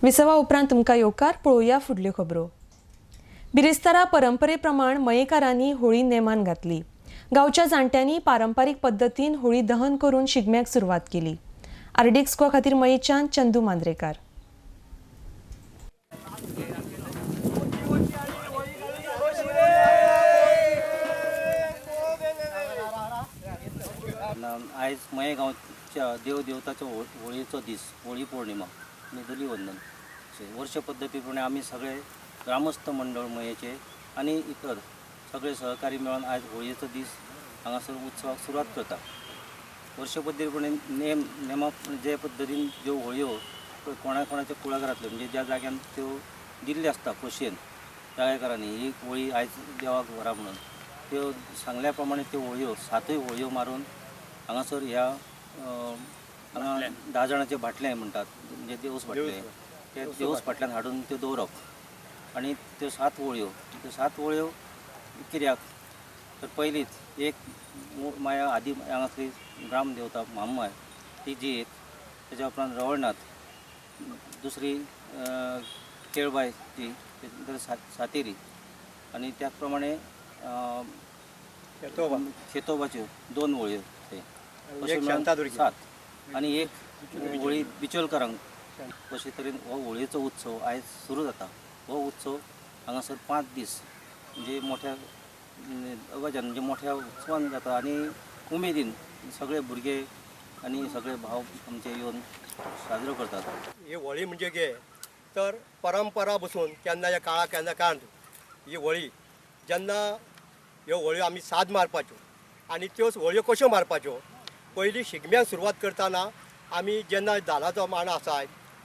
विसवा उपरांत तुमकां येवकार. पळोवया फुडल्यो खबरो. बिरेस्तारा परंपरे प्रमाण मयेकारांनी होळी नेमान घातली. गांवच्या जाणट्यांनी पारंपारीक पद्दतीन होळी दहन करून शिगम्याक सुरवात केली. आरडीएक्स गोवा खातीर मयेच्यान चंदू मांद्रेकार. आयज मये गांवच्या देव देवताचो होळयेचो दीस, होळी पौर्णिमा आनी धुलीवंदन. वर्ष पद्दती प्रमाणे आमी सगळे ग्रामस्थ मंडळ मयेचे आनी इतर सगळे सहकारी मेळून आयज होळयेचो दीस हांगासर उत्सवाक सुरवात करता. वर्ष पद्दती प्रमाणे नेमा जे पद्दतीन ज्यो होळयो कोणा कोणाच्या कुळागरांतल्यो म्हणजे ज्या जाग्यान त्यो दिल्ल्यो आसता खोशयेन जागेकारांनी ही होळी आयज देवाक व्हरा म्हणून, त्यो सांगल्या प्रमाणे त्यो होळयो सातूय होळयो मारून हांगासर ह्या हांगा 10 जाणाचे भाटलें म्हणटात, म्हणजे देवस भाटलें, ते देवस फाटल्यान हाडून त्यो दवरप आनी त्यो 7 होळयो, त्यो 7 होळयो कित्याक तर पयलींच एक माया आदी हांगासली ग्रामदेवता म्हामाय ती जी एक, तेज्या उपरांत रवळनाथ, दुसरी केळबाय ती, नंतर सातेरी आनी त्याच प्रमाणे खेतोबाच्यो 2 होळयो ते अशें मेळून 7 आनी एक होळी बिचोलकारांक. अशे तरेन हो होळयेचो उत्सव आयज सुरू जाता. हो उत्सव हांगासर 5 दीस म्हणजे मोठ्या अवाजान म्हणजे मोठ्या उत्सवान जाता आनी उमेदीन सगळे भुरगे आनी सगळे भाव आमचे येवन साजरो करतात. ही होळी म्हणजे गे तर परंपरा बसून केन्ना ह्या काळाक केन्ना काळ ही होळी जेन्ना ह्यो होळयो आमी साद मारपाच्यो आनी त्योच होळयो कश्यो मारपाच्यो, पयलीं शिगम्याक सुरवात करतना आमी जेन्ना धालाचो मांड आसा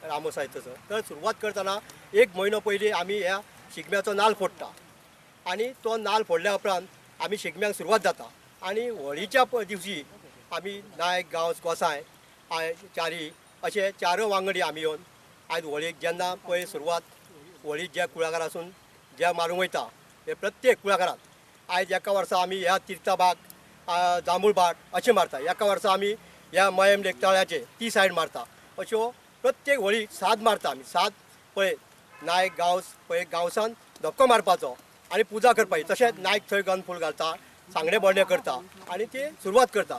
रामो आसा तसो तर सुरवात करतना 1 म्हयनो पयलीं आमी ह्या शिगम्याचो नाल फोडटा आनी तो नाल फोडल्या उपरांत आमी शिगम्याक सुरवात जाता. आनी होळीच्या दिवशी आमी नायक गांवस गोसाय चारी अशे 4 वांगडी आमी येवन आयज होळीक जेन्ना पळय सुरवात होळी ज्या कुळागरासून ज्या मारूंक वयता हे प्रत्येक कुळागरांत आयज एका वर्सा आमी ह्या तिर्थाबाग जांबूळ भाट अशें मारता, एका वर्सा आमी ह्या मयम लेक तळ्याचे ती सायड मारता. अश्यो प्रत्येक होळी साद मारता आमी. साद पळय नायक गांवस पळय गांवसान धक्को मारपाचो आनी पुजा करपाची, तशेंच नायक थंय गनफूल घालता, सांगणे बोडणे करता आनी ती सुरवात करता.